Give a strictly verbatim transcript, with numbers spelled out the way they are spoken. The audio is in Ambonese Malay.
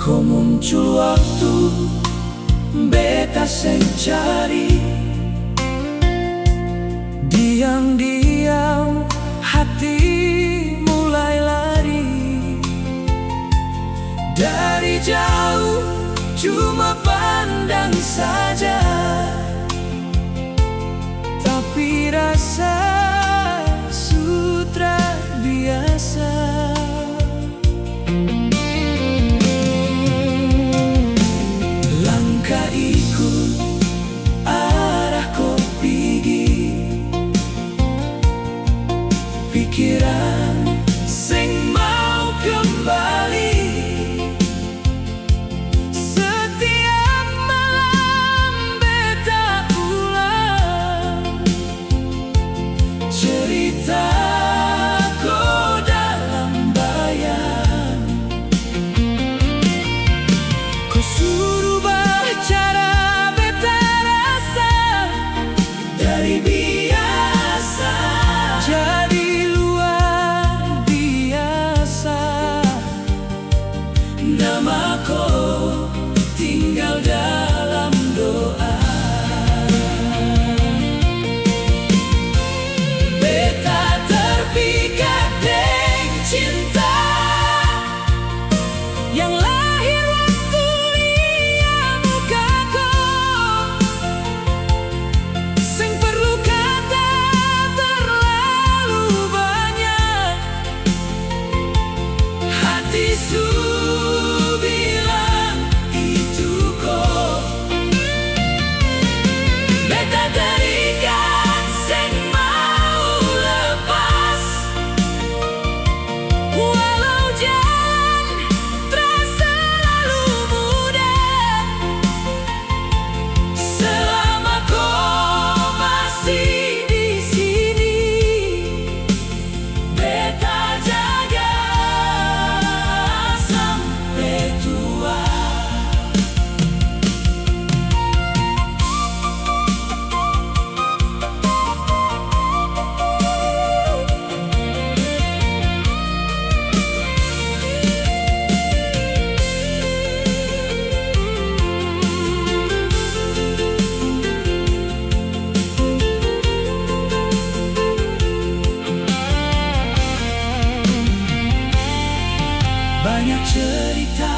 Ko muncul waktu beta seng cari. Diam-diam hati mulai lari. Dari jauh cuma pandang saja. Tapi rasa su tra biasa. Langkah ikut arah ko pigi. Pikiran seng mau kembali. Setiap malam beta ulang cerita ko dalam bayang. Ko su rubah cara beta rasa. Dari biasa jadi luar biasa. Nama ko tinggal dalam doa. Beta terpikat deng cinta. Yang lahir waktu lia muka ko. Seng perlu kata terlalu banyak. Hati su bilang itu ko. Beta terikat seng mau lepas. Walau jang trasa lalu muda, selama ko masih di sini, beta jaga sampe tua. Banyak cerita